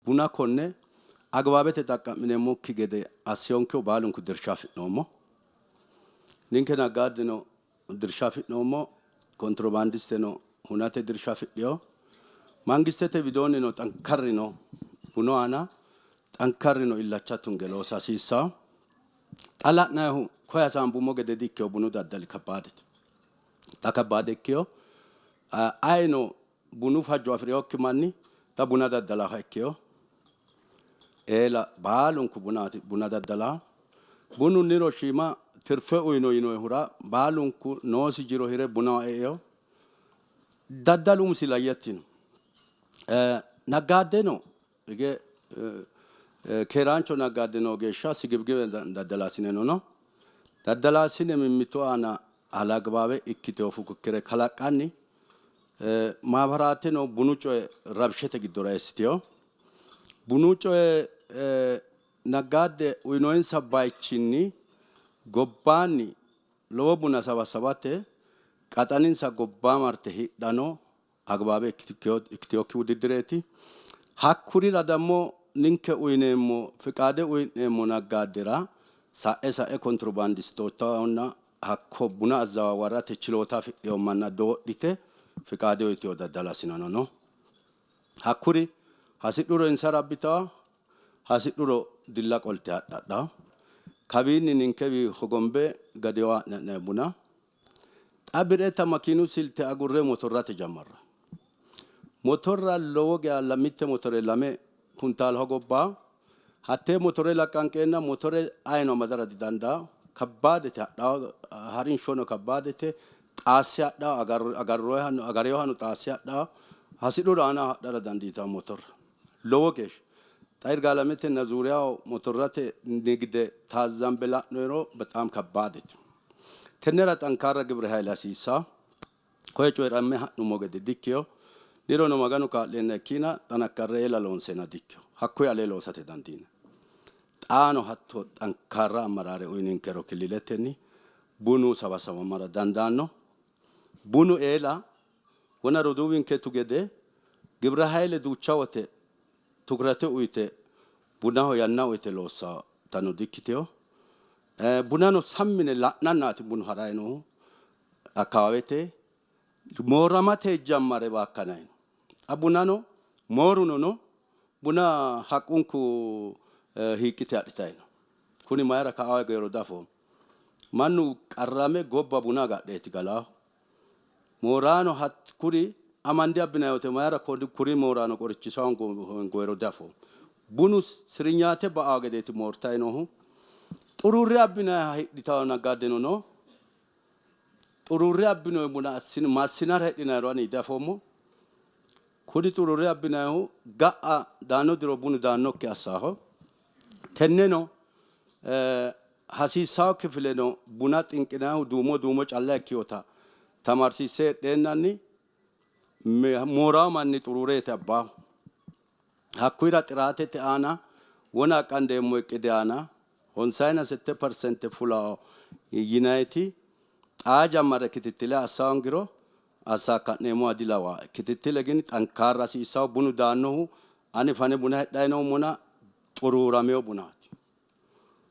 Buna konne agbaabete xaqqa'mineemmokki gede assiyonkehu baalunku dirsha afi'noommo. Ninke naggaadeno dirsha afi'noommo, kontirobaandisteno hunate dirsha afidhino. Mangistete widoonnino xankarrino bunu aana xankarrino illacha tunge loosa hasiissawo. Xa la'nayihu koye hasaambummo gede di-ikkeho bunu daddali kabbaadete. Xa kabbaade ikkeho. Ayino bunu fajjo afi'rinokki manni xa buna daddalaaha ikkeho. Eela baalunku bunaati buna daddalaa. Bunu niro shiima tirfe uyino yinoyihura baalunku noosi jiro hire bunaho eeo. Daddalu umisi layyattino. Naggaaddeno hige keeraancho naggaadde noo geeshsha sigibgibe daddalaasineno no. Daddalaasine mimmitu aana alagibaawe ikkitewo fukukkire kalaqqanni maabaraateno bunu coye rabshete giddora eessitewo. Bunu coye naggaadde uyinoyinsa bayichinni gobbaanni lowo buna sabasabate qaxaninsa gobba marte hidhano agbaabe ikkitewokki wudidireeti. Hakkurira dammo ninke uyineemmo fiqaade uyineemmo naggaaddera sa'e sa'e kontirobaandistootahonna hakko buna azzawawarate chiloota afidhino manna doodhite fiqaade uyitewo daddalasinano no. Hakkuri hasidhuro insara abbitawo, hasidhuro dilla qolte hadhadhawo. Kawiinni ninkewi hogombe gadewa ha'ne buna. Xa bi'reta makiinu silte agurre motorrate jammarra. Motorra lowo geya mitte motore 2 kuntaal hogobba. Hattee motore laqqanqeenna motore ayino amadara didandaa. Kabbaadete hadhawo, harinshono kabbaadete xaasse hadhawo, agareyohano xaasse hadhawo. Hasidhuro aana hadhara dandiitawo motorra. Lowo geeshsha. Xa Yirgaalametenna zuuriyaho motorrate nigde taazzambe la'noyiro በጣም kabbaadete. Tennera xankaarra gibire hayile hasiissawo. Koye coyi'ramme ha'nummo gede dikkiyo. Nirono Maganu kaa'leenna ikkina xanakkarre eela loonseenna dikkiyo. Hakkuyi alee loosate dandiina. Xaano hatto xankaarra ammaraare uyininkero kililetenni bunu sabasabamara dandaanno. Bunu eela wona roduuwinketu gede gibire hayile duucha wote tukurate uyite bunaho yanna uyite loossatano dikkiteyo. Bunano sammine la'nannaati bunu harayi noohu akkawaawete mooramate jammare baakkanayi no. Xa bunano mooruno no, buna haqqunku hiiqqite adhitayi no. Kuni mayira ka'awa geero dafo. Mannu qarrame gobba buna agadheeti galaahu. Mooraano kuri amande abbinayi wote mayira kuri mooraano qorichishaho hongoyero dafo. Bunu sirinyaate ba'awa gedeeti moortayi noohu. Xururre abbinayiha hidhitawo naggaadeno no. Xururre abbinoyi buna massinara hidhinayiro ani diafoommo. Kuni xururre abbinayihu ga'a daanno diro bunu daannokki assaaho. Tenneno hasiissawo kifileno buna xinqinayihu duumo duumo calla ikkiyota tamarsiisse heedheennanni moorawo manni xurureeti abbaahu. Hakkuyira xiraatete aana wona aqandeemmo iqqide aana 58% fulawo yinayiti xaa jammare kitittile assawongiro assakka'neemmoha dilawa. Kitittile gin xankaarra hasiissawo. Bunu daannohu ani fane buna hidhayi noommona xuruurameyo bunaati.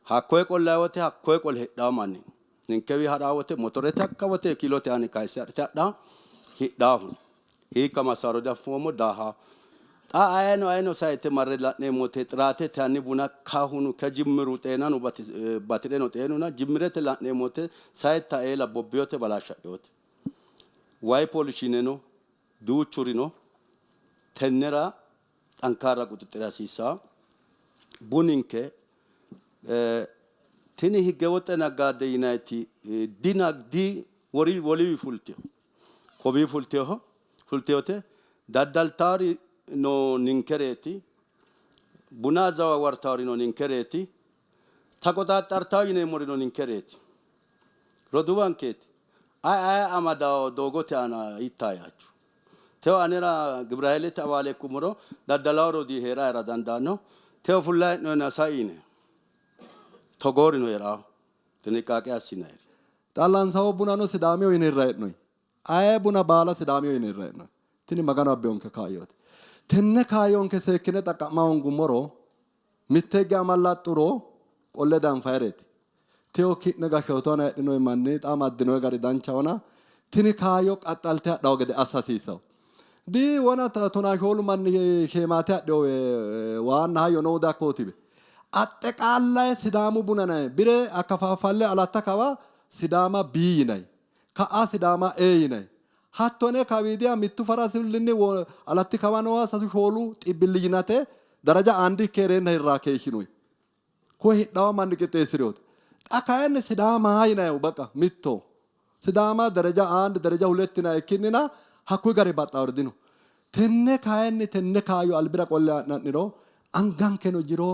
Hakkoye qollayi wote hakkoye qole hidhawo manni ninkewi hadhawo wote motorete hakka wote kiilote aani kayisse adhite hadhawo hidhaahu. Hiikka massaro diafoommo daaha. Xa ayeno ayeno sayite marre la'neemmote xiraatete hanni buna kahunu kejimmiru xeenanu batidheno xeenuna jimmirete la'neemmote sayitta eela bobbiyote balaashshadhiyote. Wayi polishineno duuchurino tennera xankaarra quxixxire hasiissawo. Buninke tini higge woxe naggaadde yinayiti di wori woliwi fulteho. Kobii fulteho fulteyote daddaltaari no ninkereeti. Buna zawawartaari no ninkereeti. Taqoxaaxxartawo yineemmori no ninkereeti. Roduuwankeeti. Ay ay amadawo doogote aana yittaayachu. Teo anera Gibirahelete awaale ikkummoro daddalawo rodii hee'raera dandaanno. Teo fulla hee'noyina saine. Togoorino hee'rawo. Xiniqqaaqe assinayiri. Xa lansawo bunano Sidaamiyo yine hirra hee'noyi. Aye buna baala Sidaamiyo yine hirra hee'noyi. Tini Maganu abbeyonke kaayyooti. Tenne kaayyonke seekkine xaqqa'ma hoongummoro mitteegge amallaxxuro qolle danfayireeti. Teyo ki'ne gashshootu aana heedhinoyi manni xa amaddinoyi gari danchahona tini kaayyo qaxxalte hadhawo gede assa hasiissawo. Di wona tonaa shoolu manni sheemaate adhiyo waanna hayyo noohu dakkootiwe. Axxeqaallaye Sidaamu buna yinanni. Bire akkafaafalle Alatta kawa Sidaama B yinanni. Ka'a Sidaama A yinanni. Hattone kawiidiha mittu farasullinni Alatti kawa nooha sasu shoolu xibbilli yinate daraja andi ikke hee'reenna hirraa keeshshinoyi. Koye hidhawo manni qixxeessi'rinote. Xa kayinni Sidaama yinannihu baqa mitto. Sidaama dereja and dereja hulett yinanni ikkinnina hakkuyi gari baxxawori dino. Tenne kayinni tenne kaayyo albira qolle ha'nanniro angankeno jiro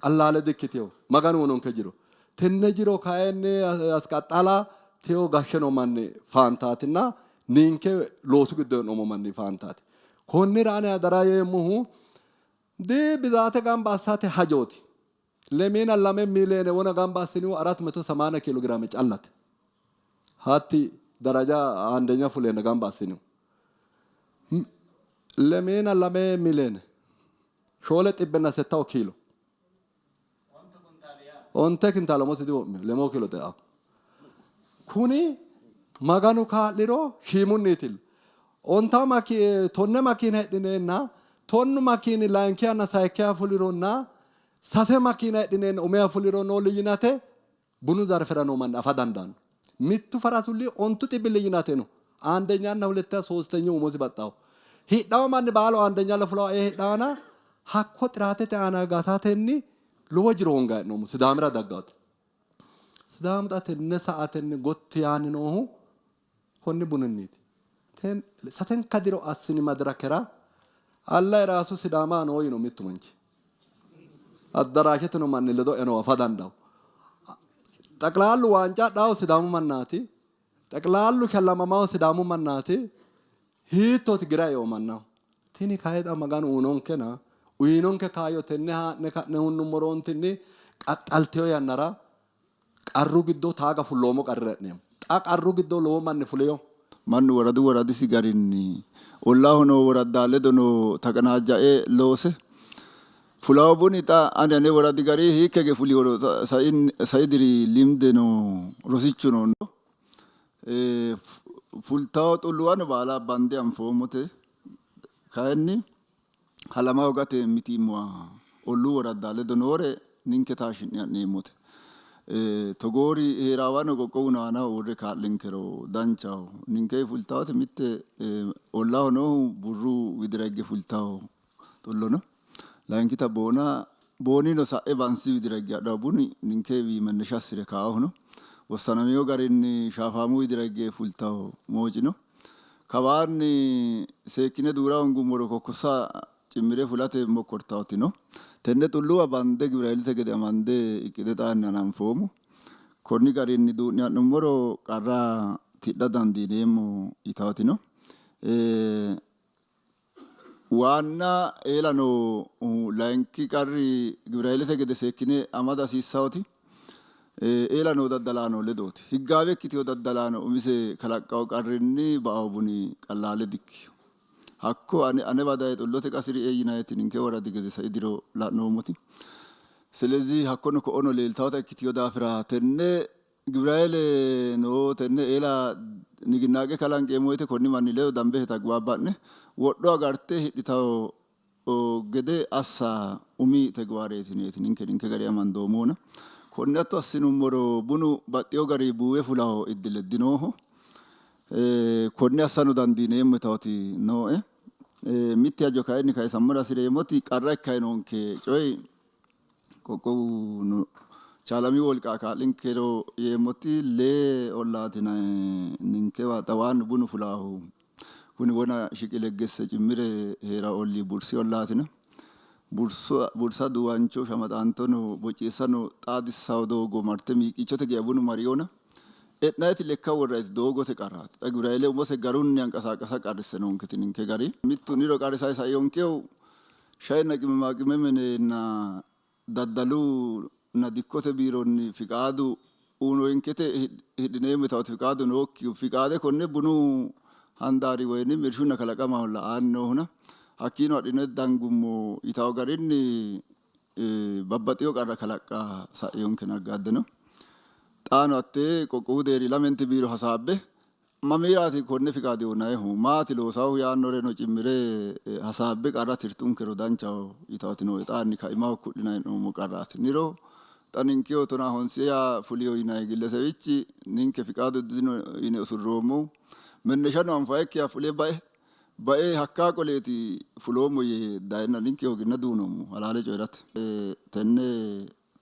qallaale dikkitino. Maganu uyinonke jiro. Tenne jiro kayinni asqaxxala teyo gashshe noo manni faantaatinna ninke loosu giddo hee'noommo manni faantaati. Konnira ani hadara yeemmohu di bizaate gamba assate hajooti. Lemiina lame miiliyeene wona gamba assinihu arat meto samaana kiilo giraame callate. Hatti daraja andenya fuleenna gamba assinihu. Lemiina lame miiliyeene shoole xibbenna settawo kiilo. Onte kintaale umosi diwo'mino, lemoo kiilo xeaho. Kuni Maganu kaa'liro shiimunniitilla. Ontawo maki tonne makiina hidhineenna tonnu makiini layinkihanna sayikkiha fulironna sase makiina hidhineenna umiha fuliro noo liyyinate bunu zarfera noo manni afa dandaanno. Mittu farasulli ontu xibbi liyyinate no. Aandenyanna huletteha soostenyu umosi baxxawo. Hidhawo manni baalu aandenyalla fulawo ee hidhawana hakko xiraatete aana gatatenni lowo jiro hoongayi hee'noommo Sidaamira daggawoti. Sidaamu xa tenne sa'atenni gotti yaanni noohu konni buninniiti. Satenka diro assini madirakera Alla eraasu Sidaama noo yino mittu manchi. Addaraashete noo manni ledo'ya noo afa dandawo. Xeqlaallu waanca adhawo Sidaamu mannaati. Xeqlaallu shallamamawo Sidaamu mannaati. Hiittooti gira eo mannaho. Tini kayi xa Maganu uyinonkena uyinonke kaayyo tenne haa'ne ka'ne hunnummoroontinni qaxxaltino yannara qarru giddo taaga fulloommo qarrira e'neemmo. Xa qarru giddo lowo manni fulino. Mannu woradu woradisi garinni ollaaho noo woradda ledo noo taqanaajjae loose fulawo buni xa ani ane woradi gari hiikke hige fulihoro sai diri limde no rosichu no. Fultawo xulluwano baala bande anfoommote. Kayinni halama hoogate mitiimmuwa olluu woradda ledo noore ninke taashshi'ne ha'neemmote. Togoori hee'raawano qoqqowuno aanaho uurre kaa'linkero danchaho. Ninke fultawote mitte ollaaho noohu burru widira higge fultawo xullo no. Layinkita boona boonino sa'e bansi widira higge hadhawo buni ninkewi mennesha assire kaahu no. Wossanamino garinni shaafaamu widira higge fultawo mooci no. Kawaanni seekkine duura hoongummoro kokkossa cimmire fulate mokkortawoti no. Tenne xulluwa bande Gibirahilete gede amande iqqide xaanni hananfoommo. Konni garinni duu'ne ha'nummoro qarra tidha dandiineemmo yitawoti no. Waanna eela noo layinki qarri Gibirahilete gede seekkine amada hasiissawoti eela noo daddalaano ledooti. Higgaawe ikkitino daddalaano umise kalaqqawo qarrinni ba'awo buni qallaale dikkino. Hakko ane anewa daye xullote qasirie yinayiti ninke woradi gede sai diro la'noommoti. Silezi hakkono ko'ono leeltawota ikkitino daafira tenne Gibirahile noo tenne eela niginnaaqe kalanqeemmo woyte konni manni ledo dambe tagbabba'ne wodho agarte hidhitawo gede assa umi tegiwaareeti yineeti ninke ninke gari amandoommona. Konne hatto assinummoro bunu baxxewo gari buuwe fulawo iddile dinooho. Konne assano dandiineemmo yitawoti nooe. Mitte hajo kayinni kayisammora hasireemmoti qarra ikkayi noonke coyi qoqqowu chaalami wolqa kaa'linkero yeemmoti lee ollaati ninkewa xawaannu bunu fulaahu kuni wona shiqi leggesse cimmire hee'ra ollii bursi ollaatina bursa duwancho shamaxaantono bocceessano xaadissawo doogo marte miiqichote geya bunu mariyona e'nayiti lekka worrayiti doogote qarraati. Xa Gibirahile umose garunni anqasaaqasa qarrisse noonketi ninke gari. Mittu niro qarrisay saiyonkehu shaenna qimemaaqimeme menenna daddalunna dikkote biironni fiqaadu uyinoyinkete hidhineemmo yitawoti fiqaadu nookkihu fiqaade konne bunu handaari woyinim irshunna kalaqamaho la'anni noohuna Hakkiino adhine dangummo yitawo garinni babbaxxeyo qarra kalaqqa sa'iyonke naggaadde no. Xaano hatte qoqqowu deeri lamenti biiro hasaabbe mamiiraati konne fiqaade unayihu maati loosahu yaannoreno cimmire hasaabbe qarra tirtunkero danchaho yitawoti nooe. Xaanni kaimaho ku'linayi noommo qarraati. Niro xa ninkeho tonaa honseya fuliyo yinayi gillesewichi ninke fiqaadu dino yine usurroommohu menneshano anfayikkiha fule bae bae hakkaa qoleeti fuloommo yee dayinna ninke hoginna duunoommo halaale coyi'rate. Tenne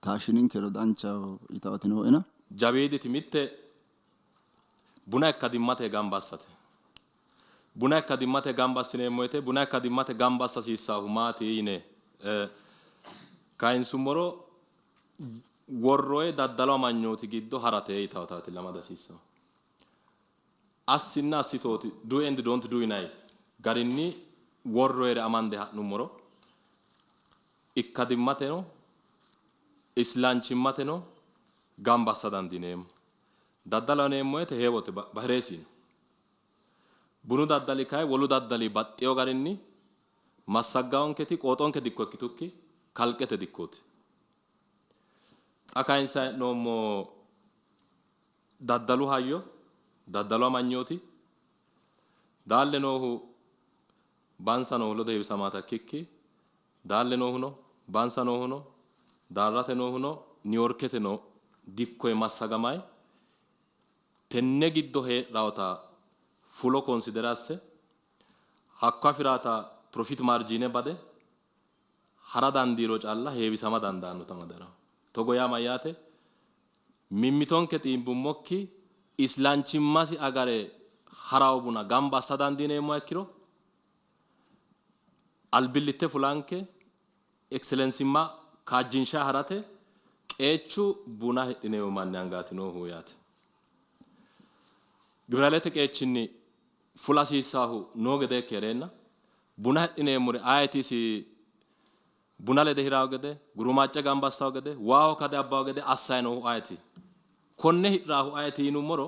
taashshininkero danchaho yitawoti nooena. Jawiiditi mitte buna ikkadimmate gamba assate. Buna ikkadimmate gamba assineemmo woyte buna ikkadimmate gamba assa hasiissaahu maati yine kayinsummoro worroye daddalu amanyooti giddo harate yitawtaati lamada hasiissahu. Assinna assitooti do and don't do yinayi garinni worroyere amande ha'nummoro ikkadimmateno islanchimmateno gamba assa dandiineemmo. Daddalo yineemmo woyte heewote bahireesino. Bunu daddali kayi wolu daddali baxxeyo garinni massaggawonketi qooxonke dikko ikkitukki kalqete dikkooti. Xa kayinsa hee'noommo daddalu hayyo, daddalu amanyooti daalle noohu bansa noohu ledo heewisamaata ikkikki daalle noohuno bansa noohuno daarrate noohuno Niiyorkete no dikkoye massagamayi tenne giddo hee'rawota fulo konsidere asse hakko afiraata profit margine bade hara dandiiro calla heewisama dandaannota madara. Togo yaa mayyaate mimmitonke xiimbummokki islanchimmasi agare harawo buna gamba assa dandiineemmoha ikkiro albillitte fulanke excellensimma kaajjinsha harate qeechu buna hidhineemmo manni angaati noohu yaate. Gibiralete qeechinni fula hasiissaahu noo gede ikke heereenna buna hidhineemmori ayeetisi buna lede hiraawo gede gurumacce gamba assawo gede waaho kade abbawo gede assayi noohu ayeeti? Konne hi'raahu ayeeti yinummoro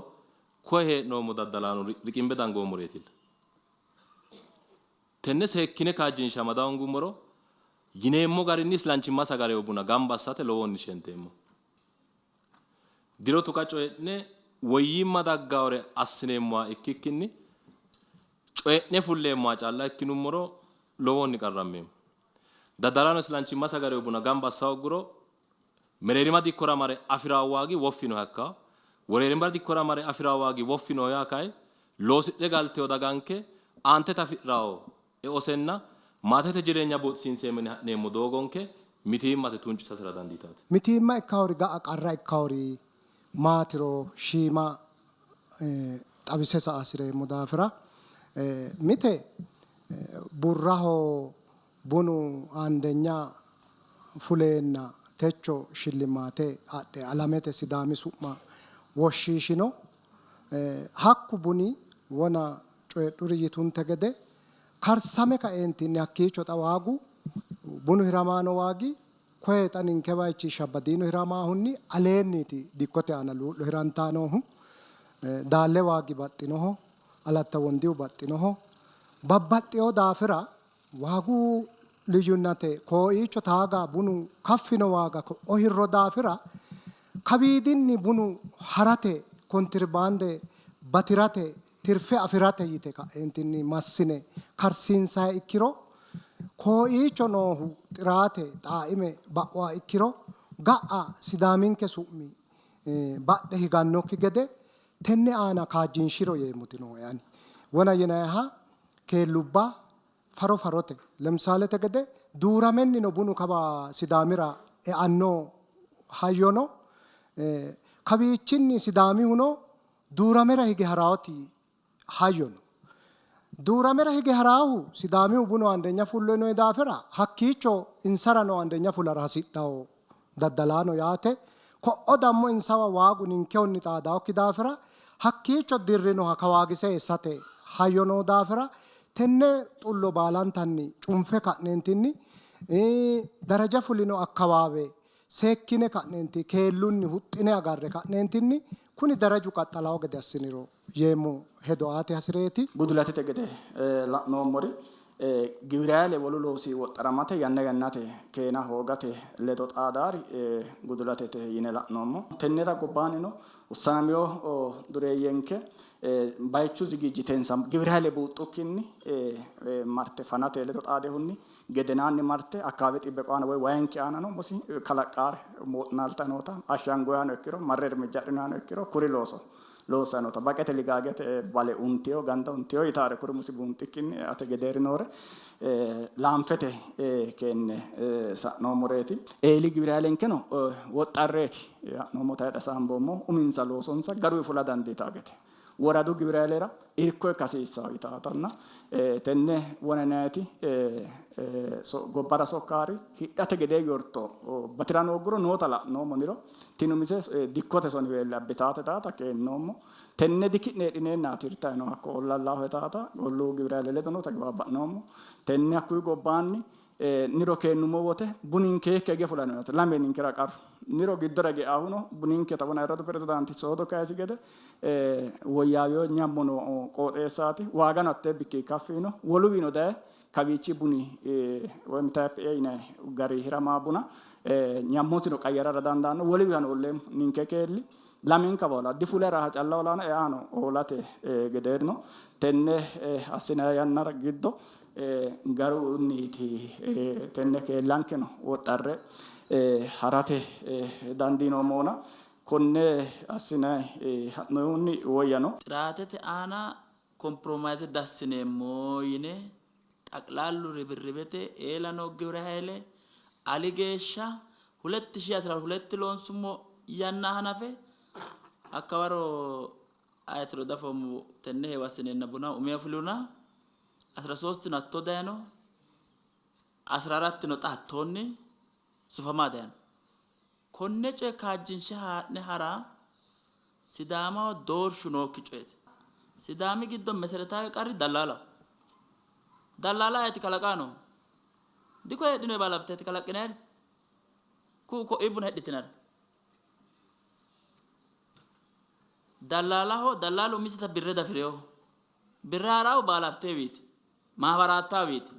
koye hee'noommo daddalaano riqimbe dangoommoreetilla. Tenne seekkine kaajjinsha amada hoongummoro yineemmo garinni islanchimma sagareyo buna gamba assate lowohunni shenteemmo. Diro tuqa coyi'ne woyyimma daggawore assineemmoha ikkikkinni coyi'ne fulleemmoha calla ikkinummoro lowohunni qarrammeemmo. Daddalaano islanchimma sagareyo buna gamba assa hogguro mereerima dikkora mare afirawo waagi woffinoha ikkawo. Woreerima dikkora mare afirawo waagi woffinoho yaa kayi loosidhe galteyo daganke aantete afi'rawo eosenna maatete jireenya buuxisiinseemmo yine ha'neemmo doogonke mitiimmate tuncisasera dandiitaate. Mitiimma ikkawori ga'a qarra ikkawori maatiro shiima xawise sa'a hasireemmo daafira mite burraho bunu andenya fuleenna techo shillimaate adhe alamete Sidaami su'ma woshshiishino. Hakku buni wona coyidhuri yitunte gede karsame kaeentinni hakkiicho xa waagu bunu hiramaano waagi koye xa ninke bayichi shabbadiino hiramaahunni aleenniiti dikkote aana luu'lo hirantaa noohu. Daalle waagi baxxinoho, Alatta Wondihu baxxinoho. Babbaxxeyo daafira waagu liyyunnate kooiicho taaga bunu kaffino waaga ko'o hirro daafira kawiidinni bunu harate kontirbaande batirate tirfe afirate yite ka'eentinni massine karsiinsayi ikkiro kooiicho noohu xiraate xaaime ba'oa ikkiro ga'a Sidaaminke su'mi badhe higannokki gede tenne aana kaajjinshiro yeemmoti nooe ani. Wona yinayiha keellubba faro farote lemsaalete gede duuramennino bunu kawa Sidaamira eanno hayyo no. Kawiichinni Sidaamihuno duuramera hige haraoti hayyo no. Duuramera hige haraahu Sidaamihu bunu andenya fullo yinoyi daafira hakkiicho insarano andenya fulara hasidhawo daddalaano yaate. Ko'o dammo insawa waagu ninkehunni xaadaokki daafira hakkiicho dirrinoha kawaagise eessate hayyo noo daafira tenne xullo baalantanni cunfe ka'neentinni daraja fulino akkawaawe seekkine ka'neenti keellunni huxxine agarre ka'neentinni kuni daraju qaxxalawo gede assiniro yeemmo hedo aate hasireeti. Gudulatete gede la'noommori Giwire wolu loosi woxxaramate yanna yannate keena hoogate ledo xaadaari gudulatete yine la'noommo. Tennera gobbaannino ussanamiyo dureeyyenke bayichu zigijitensa giwire buuxxukkinni marte fanate ledo xaadehunni gedenaanni marte akkaawe xibbe qaana woy wayenke aanano musi kalaqqaare moo'naalta noota ashangoyano ikkiro marre irmijjadhinano ikkiro kuri looso loosanota baqete ligaagete bale untiyo ganda untiyo yitaare kuri musi buunxikkinni ate gedeeri noore laanfete keenne sa'noommoreeti. Eeli giwire woxxarreeti ha'noommo tayidha saamboommo uminsa loosonsa garuyi fula dandiitaa gede woradu giwire irko ikka hasiissawo yitaatanna tenne wonanayti gobbara sokkaari hidhate gedee yorto batiran hooguro noota la'noommo niro tini umise dikkote soniweelle abbitaate taata keennoommo tenne diki'ne hedhineennaati hirtayi no hakko ollallaaho taata olluu giwire ledo noota gibaabba'noommo tenne hakkuyi gobbaanni niro keennumo wote buninke hikke hige fulano yaate lame ninkera qarru niro giddora hige eahuno buninke xawona ayirradu pirezidaanti soodo kayisi gede woyyaaweyo nyammo noo qooxeessaati waagano hattee bikki kaffino woluwiino daye kawiichi buni woyim type A yinayi gari hiramaa buna nyammosino qayyarara dandaanno woluwiihano olleemmo ninke keelli lamenka boola difulera calla olaano eaano oolate gedeerino tenne assinay yannara giddo garunniiti tenne keellankeno woxxarre harate dandiinoommona konne assinay ha'noonni woyyano. Xiraatete aana compromise dassineemmo yine ጠቅላሉ ርብርቤቴ eelano ግብረ ኃይሌ ali geeshsha 2012 loonsummo yanna hanafe hakkawaro ayetiro dafoommo tenne heewo assineenna buna umiha fuluna 13 no hatto dayino 14 no xa hattoonni sufama dayino. Konne coye kaajjinshe haa'ne hara Sidaamaho doorshu nookki coyeeti. Sidaami giddo meseretawe qarri dallaalaho. Dallaala ayeti kalaqaano? Diko heedhinoyi baalabteeti kalaqqinayiri? Ku'u ko'ii buna hidhitinara. Dallaalaho dallaalu umisita birre dafireyo. Birre haaraahu baalabteewiiti. Maabaraattaawiiti.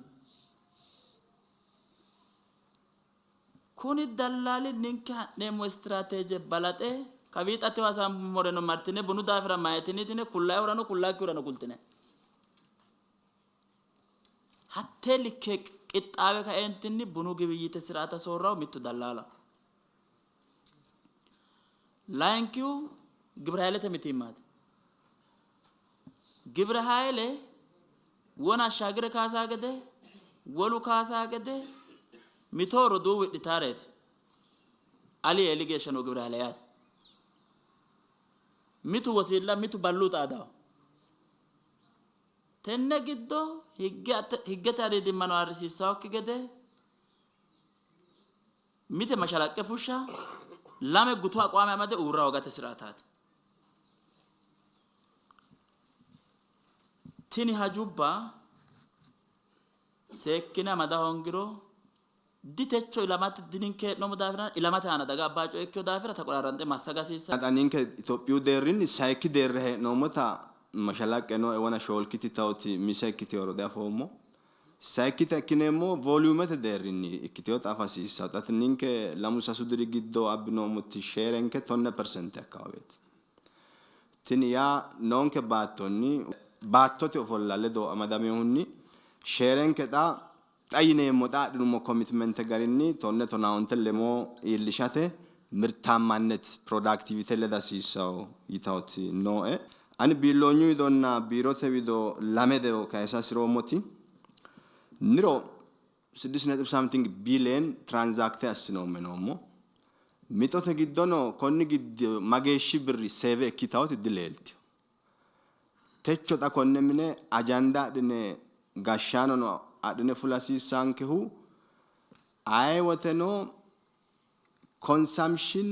Kuni dallaali ninke ha'neemmo istiraateeje balaxe kawii xateho hasaamboreno martine bunu daafira mayitinitine kullaayihurano kullaakkihurano kultine. Hattee likke qixxaawe kaeentinni bunu gibiyyite siraata soorrahu mittu dallaala. Layinkihu gibire hailete mitiimmaati. Gibire haile wona ashaagire kaasaa gede wolu kaasaa gede mito roduuwu hidhitaareeti. Ali eeli geeshsha noo gibire haile yaate. Mitu wosiilla mitu balluu xaadawo. Tenne giddo higgete aliidimmano ayirrisiissannokki gede mite mashalaqqe fushsha lame gutu aqwaame amade uurra hoogate siraataati. Tini hajubba seekkine amada hoongiro ditecho ilamate dininke hee'noommo daafira ilamate aana daga abbaa coye ikkeyo daafira taqoraarranxe massaga hasiissanno. Xa ninke Itophiyu deerrinni sayikki deerra hee'noommota mashalaqqe nooe wona shoolkiti tawoti mise ikkiteyoro diafoommo. Sayikkita ikkineemmo vooliyumete deerrinni ikkiteyota afa hasiissanno. Xa ninke lamu sasu diri giddo abbinoommoti sheerenke 10% akkawaaweeti. Tini yaa noonke baattonni baattote ofolla ledo amadamehunni sheerenke xa xa yineemmo xa adhinummo commitmente garinni tonne tonaa onte lemoo iillishate mirtaammannet productivity leda hasiissawo yitawoti nooe. Ani biilloonyu widonna biirote wido lame deo kayisa hasirommoti niro 6 ነጥብ something ቢሊየን transact assinoomme noommo. Mixote giddono konni giddo mageeshshi birri save ikkitawoti dileeltino. Techo xa konne mine ajanda adhine gashshaanono adhine fula hasiissankehu aye woteno consumption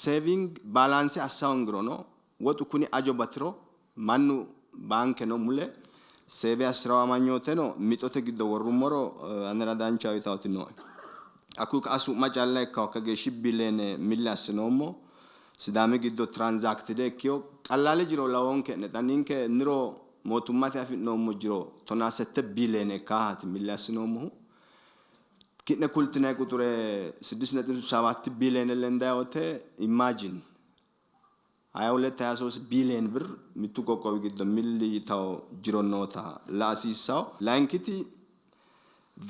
saving balance assa hoongirono woxu kuni ajo batiro mannu baankeno mule save assirawo amanyooteno mixote giddo worrummoro anera danchaho yitawoti nooe. Hakkuyi ka'a su'ma calla ikkawo hakka geeshshi bileene milli assinoommo. Sidaami giddo transacted ikkiyo qallaale jiro lawoonke'ne xa ninke niro Mootummate afi'noommo jiro 17 biiliyoone ikkahaati milli assinoommohu. Ki'ne kultinayi quxure 6.7 biiliyoone lendayi wote imagine 22 23 ቢሊዮን ብር mittu qoqqowi giddo milli yitawo jiro noota la'a hasiissawo. Layinkiti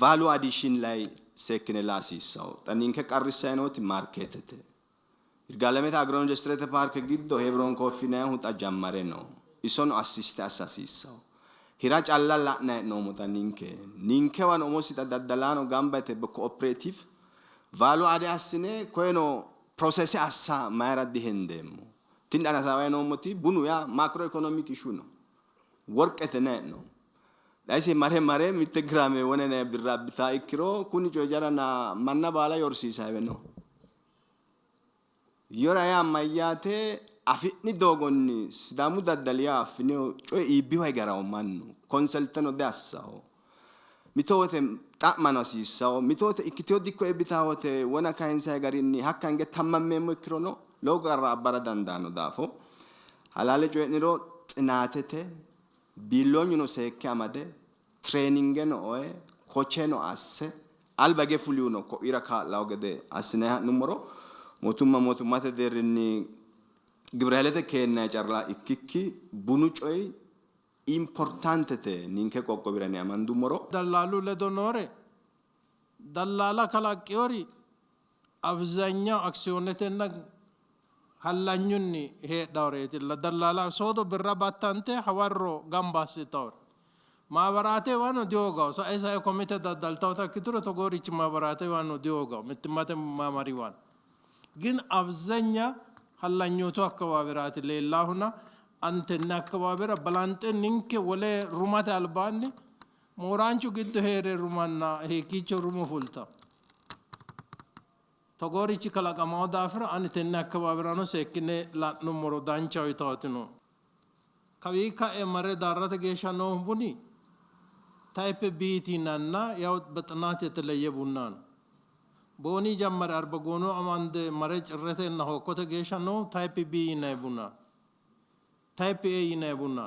value addition ላይ seekkine la'a hasiissawo. Xa ninke qarrissayi nooti markeetete. Yirgaalamete agro industirete paarke giddo Hebron Coffee yinayihu xa jammare no. Isono assiste assa hasiissawo. Hira calla la'nayi hee'noommo xa ninke. Ninkewano umosi xa daddalaano gamba yite cooperative value add assine koyeno process assa mayira dihendeemmo. Tini xa hasaawayi noommoti bunu yaa macro economic issue no. Worqete yinayi hee'noommo. Xa isi mare mare mitte giraame wone yinayi birra abbitaa ikkiro kuni coyi jarana manna baala yorsiisayiwe no. Yora yaa mayyaate afi'ni doogonni Sidaamu daddali yaa affiniyo coyi iibbiwa higarawo mannu konselteno diassawo. Mito wote xa'mano hasiissawo. Mito wote ikkiteyo dikko eebbitaa wote wona kayinsayi garinni hakka hinge tammammeemmo ikkirono lowo qarra abbara dandaanno daafo halaale coyi'niro xinaatete biilloonyuno seekke amade training oye kocheno asse alba hige fulihuno ko'ira kaa'lawo gede assinayi ha'nummoro mootumma mootummate deerrinni gibirahilete keennayi calla ikkikki bunu coyi importantete ninke qoqqowira yine amandummoro Dallaalu ledo noore dallaala kalaqqiyori አብዛኛው አክሲዮነትና hallanyunni heedhaworeeti. Dallaala soodo birra battante hawarro gamba assitawore maabarate wano dihoogawo sae sae komite daddaltawota ikkituro togoorichi maabarate wano dihoogawo mittimmate maamari wano ግን አብዛኛ hallanyootu አካባቢራati leellaahuna antenne አካባቢra balanxe ninke wole rumate albaanni mooraanchu giddo heere rumanna hiikkiicho rumo fultawo. Togoorichi kalaqamawo daafira ani tenne አካባቢrano seekkine la'nummoro danchaho yitawoti no. Kawii ka'e mare daarrate geeshsha noohu buni type B yinanna ያው በጥናት የተለየ ቡና ነው። ቦኒ ጀመረ አርበ ጎኖ አማንደ መሬ ጭረቴና ሆኮተ geeshsha noohu type B yinayi ቡና type A yinayi ቡና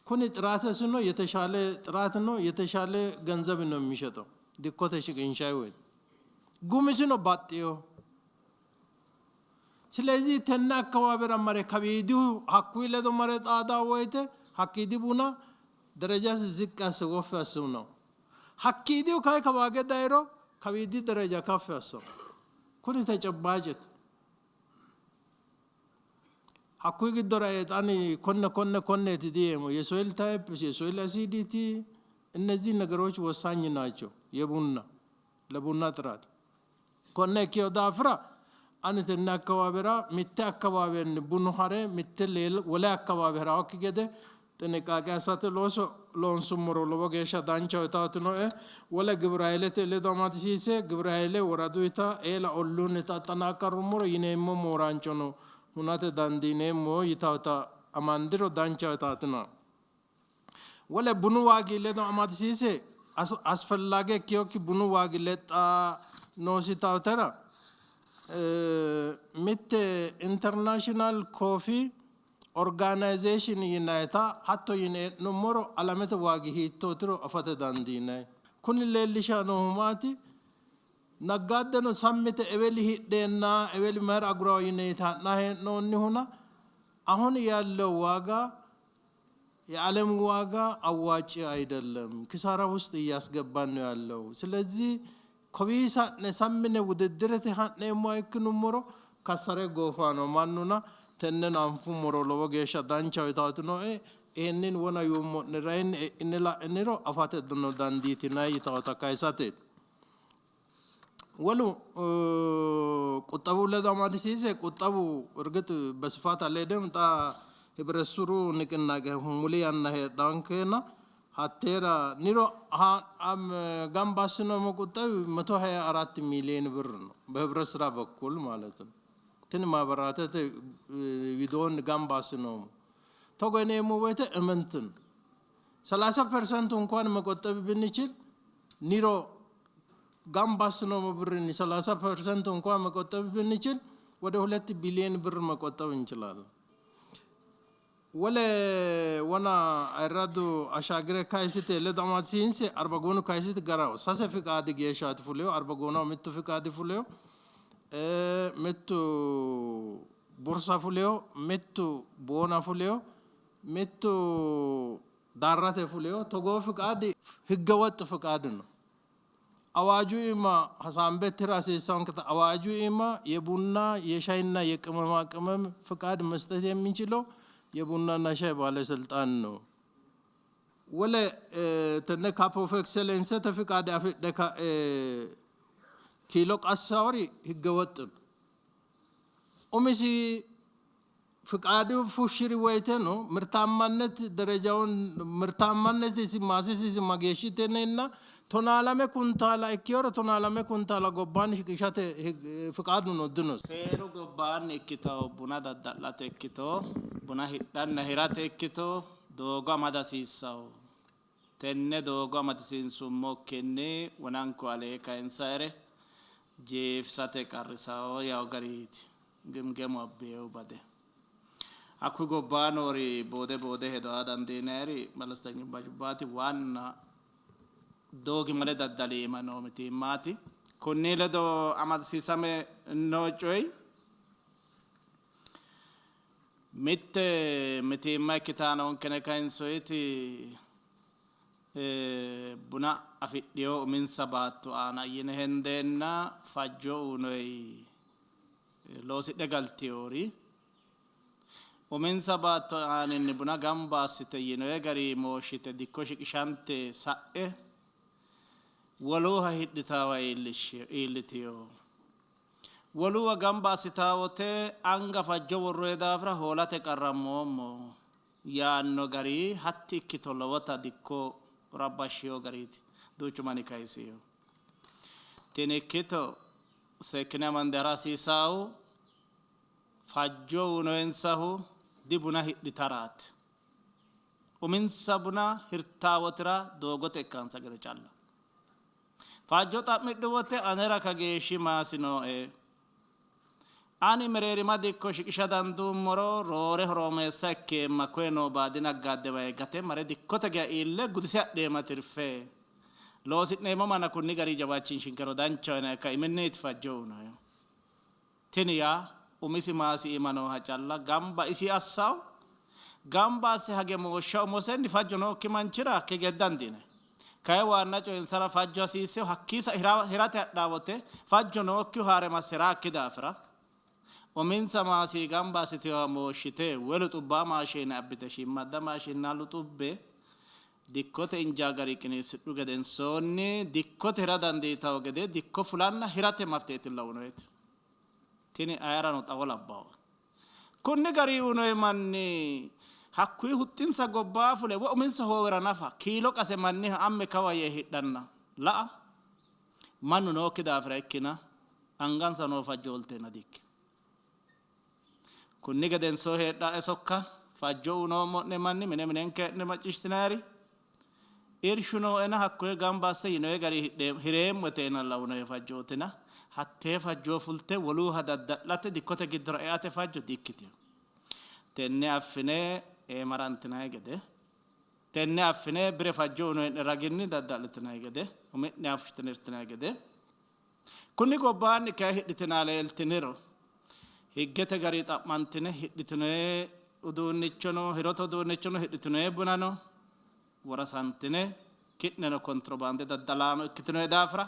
kuni ጥራተስ ነው የተሻለ ጥራት ነው የተሻለ ገንዘብ ነው የሚሸጠው dikkote shiqinshayi woyte gumisino baxxeyo ስለዚህ tenne አካባቢra mare kawiidihu hakkuyi ledo mare xaadaa woyte hakkiidi buna ደረጃስ ዝቅ አስ ወፍ አስው ነው hakkiidihu kayi kawaage dayiro kawiidi ደረጃ ከፍ አሰው kuni ተጨባጭት hakkuyi giddora ani konne konne konneeti diyeemmo የ soil type የ soil acidity እነዚህ ነገሮች ወሳኝ ናቸው የቡና ለቡና ጥራት konne ikkiyo daafira ani tenne አካባቢra mitte አካባቢን bunu hare mitte wole አካባቢ harawokki gede ጥንቃቄ assate looso loonsummoro lowo geeshsha danchaho yitawoti nooe. Wole gibirahilete ledo amadisiise gibirahile woraduyita eela olluunnita axxanaaqarrummoro yineemmo mooraanchono hunate dandiineemmo yitawota amandiro danchaho yitawoti nooe. Wole bunu waagi ledo amadisiise አስፈላጊ ikkiyokki bunu waagi lexxa noosi tawotera mitte International Coffee Organization yinayita hatto yine e'nummoro alamete waagi hiittootiro afate dandiinayi. Kuni leellisha noohu maati? Naggaaddeno sammite eweli hidheenna eweli mayira agurawo yineeti ha'na hee'noonnihuna አሁን ያለው ዋጋ የዓለም ዋጋ አዋጪ አይደለም፣ ኪሳራ ውስጥ እያስገባን ነው ያለው። ስለዚህ kowiisa ha'ne sammine wudidirete ha'neemmoha ikkinummoro kassare goofano mannuna tenneno anfummoro lowo geeshsha danchaho yitawoti nooe. ይህንን wona yuummo'ne rayinni e'ine la'iniro afate no dandiitinayi yitawota kayisateeti. Wolu ቁጠቡ ledo amadisiise ቁጠቡ እርግጥ በስፋት አልሄድም። xa ህብረት ስሩ ንቅናቄ muli yanna heedhankeena hatteera niro gamba assinoommo ቁጠቢ 124 ሚሊዮን ብር ነው በህብረት ስራ በኩል ማለት ነው። tini maabaratete widoonni gamba assinoommo togo yineemmo woyte እምንት ነው። 30% እንኳን መቆጠብ ብንችል ኒሮ gamba assinoommo ብርን 30% እንኳን መቆጠብ ብንችል ወደ 2 ቢሊዮን ብር መቆጠብ እንችላለን። ወለ ወና አይራዱ አሻግረ ካይሲት ለዳማሲንስ አርባጎኑ ካይሲት ገራው ሳሰ ፍቃድ ጌሻት ፉሌው አርባጎናው ምቱ ፍቃድ ፉሌው ምቱ ቦርሳ ፉሌው ምቱ ቦና ፉሌው ምቱ ዳራቴ ፉሌው ቶጎ ፍቃድ ህገወጥ ፍቃድ ነው። አዋጁ ኢማ ሀሳንቤት ራሴሳን ከታ አዋጁ ኢማ የቡና የሻይና የቅመማ ቅመም ፍቃድ መስጠት የሚችለው የቡናና ሻይ ባለስልጣን ነው። ወለ ተነ ካፕ ኦፍ ኤክሰለንስ ተፍቃድ አፍደካ ኪሎ ቀሳውሪ ህገወጥ ነው። ኡሚሲ ፍቃዱ ፉሽሪ ወይተ ነው ምርታማነት ደረጃውን ምርታማነት ሲማሲስ ሲማጌሽቴነና ቶናላሜ ኩንታላ ኢኪዮሮ ቶናላሜ ኩንታላ ጎባን ሽቅሻቴ ፍቃዱ ነው ድኖስ Seeru gobbaanni ikkito buna dadda'late ikkito buna hidhanna hirate ikkito doogo amada hasiissawo. Tenne doogo amadisiinsummokkinni wonanko alee kayinsayire jeefisate qarrisawo yawo gariiti. Gimgemu abbeewu bade. Hakkuyi gobbaa noori boode boode hedo aa dandiinayiri መለስተኛ bajubbaati waanna doogimale daddaliima noo mitiimmaati. Konni ledo amadisiisame noo coyi mitte mitiimma ikkitaa noonkene kayinsoyiti buna afidhiyo uminsa baatto aana yine hendeenna fajjo uyinoyi loosidhe galtiyoori uminsa baatto aaninni buna gamba assite yinoyi gari mooshshite dikko shiqishante sa'e woluha hidhitaawa iillitiyo. Woluwa gamba assitaawote anga fajjo worroyi daafira hoolate qarrammoommo yaanno gari hatti ikkito lowota dikko rabbashshiyo gariiti duuchu manni kayisiyo. Tini ikkito seekkine amande hara hasiisaahu fajjo uyinoyinsahu di buna hidhitaraati. Uminsa buna hirtaawotira doogote ikkansa gede calla. Fajjo xa'midhu wote anera kageeshshi maasi nooe. Ani mereerima dikko shiqisha danduummoro roore horoomeessa ikkeemma koye noo baadi naggaadde wayi gate mare dikkote geya iille gudise adheemma tirfe. Loosi'neemmo manna kunni gari jawaachinshinkero danchaho yinanni kaiminniiti fajjo uyinoyihu. Tini yaa umisi maasi iima nooha calla gamba isi assawo gamba asse hage mooshsha umosenni fajjo nookki manchira hakke gede dandiinanni. Kayi waanna coyinsara fajjo hasiisseho hakkiisa hirate hadhaa wote fajjo nookkihu haare masse raakki daafira uminsa maasii gamba assiteyoha mooshshite wolu xubbaa maashiine abbite shiimmadda maashinna luxubbe dikkote injaa gari qineessidhu gedensoonni dikkote hira dandiitawo gede dikko fulanna hirate mabteetilla uyinoyeti. Tini ayerano xawo labbawo. Kunni gari uyinoyi manni hakkuyi huxxinsa gobbaa fule woy uminsa hoowera nafa kiilo qase manniha amme kawa yee hidhanna la'a mannu nookki daafira ikkina angansa noo fajjo olteenna dikkino. Kunni gedensoo heedhae sokka fajjo uyinoommo'ne manni mine minenke hee'ne macciishshitinayiri irshu nooena hakkoye gamba asse yinoyi gari hireemmo yeteenalla uyinoyi fajjootina hattee fajjo fulte woluha dadda'late dikkote giddora eate fajjo dikkitino. Tenne affine eemarantinanni gede tenne affine bire fajjo uyinoyi'ne raginni dadda'litinanni gede umi'ne fushshitine hirtinanni gede kunni gobbaanni kayi hidhitinaa leeltiniro higgete gari xa'mantine hidhitinoyi uduunnichono hirote uduunnichono hidhitinoyi bunano worasantine ki'neno kontirobaande daddalaano ikkitinoyi daafira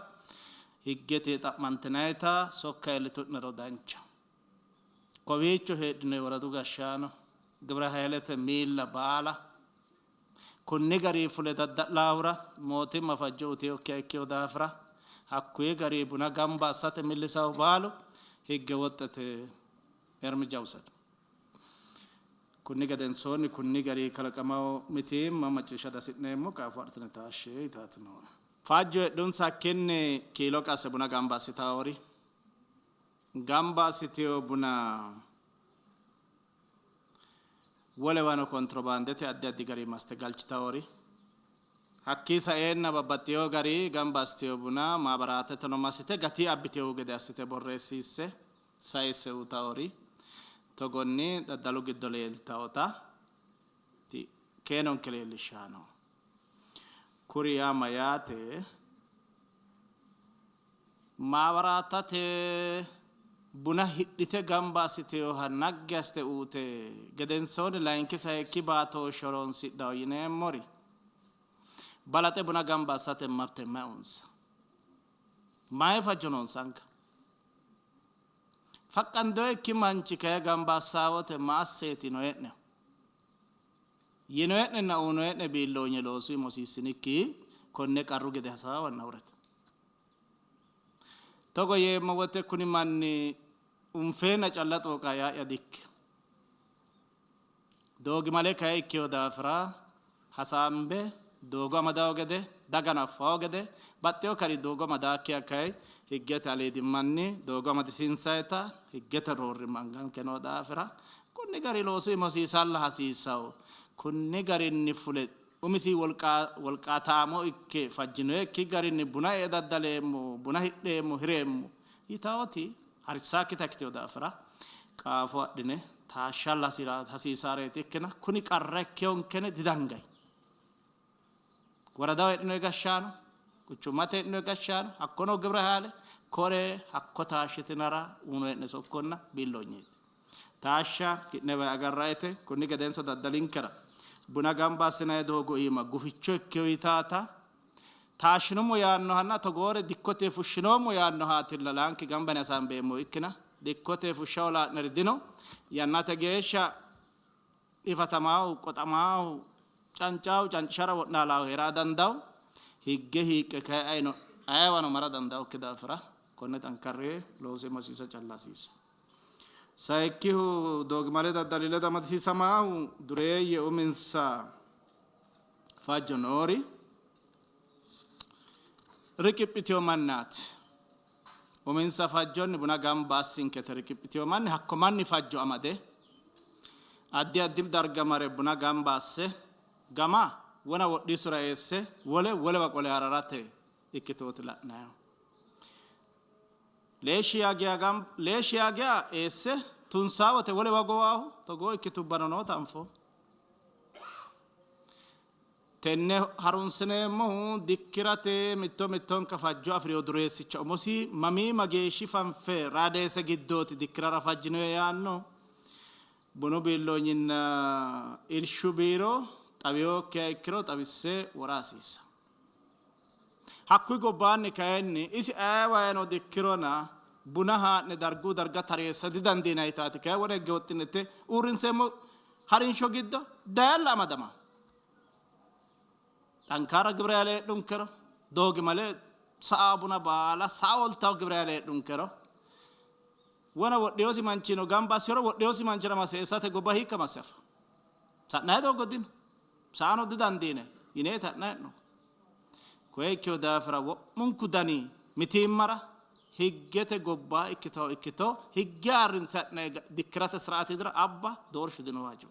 higgete xa'mantinayita sokka iillitu'nero dancha. Kowiicho heedhinoyi woradu gashshaano gibira haylete miilla baala kunni gari fule dadda'laahura mootimma fajjo uyiteyokkiha ikkeyo daafira hakkuyi gari buna gamba assate millisawu baalu higge woxxete ermija wusadu. Kunni gedensoonni kunni gari kalaqamawo mitiimma macciishsha dasi'neemmo qaafo adhitine taashshe yitaati nooe. Fajjo heedhunsakkinni kiilo qasse buna gamba assitaawori gamba assiteyo buna wolewano kontirobaandete addi addi gari maste galchitawori hakkii saeenna babbaxxeyo gari gamba assiteyo buna maabarateteno massite gatii abbiteyo gede assite borreessiisse sayisse uyitawori togonni daddalu giddo leeltawota Keenonke leellishshaano. Kuri yaa mayyaate? Maawaraatate buna hidhite gamba assiteyoha naggi assite uute gedensoonni layinki sayikki baatooshshe horoonsidhawo yineemmori balaxe buna gamba assate mabte mayi uunsa? Mayi fajjo noonsanka? Faqqandoyikki manchi kayi gamba assaawote ma asseeti yinoye'nehu? Yinoye'nenna uunoye'ne biilloonye loosu imosiissinikki konne qarru gede hasaawanna hurete. Togo yeemmo wote kuni manni unfeenna calla xooqa yaa'ya dikkino. Doogimale kayi ikkeyo daafira hasaambe doogo amadawo gede, dagano affawo gede, baxxeyo kari doogo amadaakkiha kayi higgete aliidimmanni doogo amadisiinsayita higgete roorrimma anganke noo daafira kunni gari loosu imosiisalla hasiissawo. Kunni garinni fule umisi wolqaataamo ikke fajjinoekki garinni buna ee daddaleemmo, buna hidheemmo, hireemmo yitawoti harisaakkita ikkiteyo daafira qaafo adhine taashshalla hasiisaareeti ikkina kuni qarra ikkeyonkene didangayi. Woradaho heedhinoyi gashshaano, quchummate heedhinoyi gashshaano, hakko noo gibra hayle kore hakko taashshitinara uunoye'ne sokkonna biilloonyeeti. Taashsha ki'newayi agarrayite kunni gedenso daddalinkera buna gamba assinayi doogo iima guficho ikkeyo yitaata taashshinummo yaannohanna togoore dikkote fushshinoommo yaannohaatilla laanki gamba yine hasaambeemmo ikkina dikkote fushshaho laa'neri dino. Yannate geeshsha ifatamaahu qoxamaahu cancaahu cancishara wo'naalaahu hee'ra dandawu. Higge hiiqqe kayi ayino ayewano mara dandaawokki daafira konne xankarre loose masiisa calla hasiisa. Sayikkihu doogimale daddali ledo amadisiisamaahu dureeyye uminsa fajjo noori riqiphitiyo mannaati. Uminsa fajjonni buna gamba assinkete riqiphitiyo manni hakko manni fajjo amade addi addi darga mare buna gamba asse gama wona wodhiisura eesse wole wolewa qole hararate ikkitooti la'nayihu. Leeshshi yaagiya eesse tunsaawote wolewa gowaahu togoo ikkitubbano noota anfo. Tenne harunsineemmohu dikkirate mitto mittonka fajjo afiriyo dureessicha umosi mamii mageeshshi fanfe raadeese giddooti dikkirara fajjinoye yaanno. Bunu biilloonyinna irshu biiro xawiyokkiha ikkiro xawisse wora hasiissa. Hakkuyi gobbaanni kayinni isi ayeewayino dikkirona buna haa'ne dargu darga tareessa didandiinayitaati kayi wona higge woxxinete uurrinseemmo harinsho giddo dayalla amadama. Xankaara gibira hayle heedhunkero doogimale sa'a buna baala sa'a oltawo gibira hayle heedhunkero wona wodhiyosi manchino gamba assiro wodhiyosi manchira masse eessate gobba hiikka masse afa. Sa'nayi doogo dino. Sa'ano didandiine yineeti ha'nayi hee'noommo. Koye ikkeyo daafira wo'munku dani mitiimmara higgete gobbaa ikkitawo ikkito higge ayirrinse ha'nayi dikkirate siraati dira abba doorshu dino waajjo.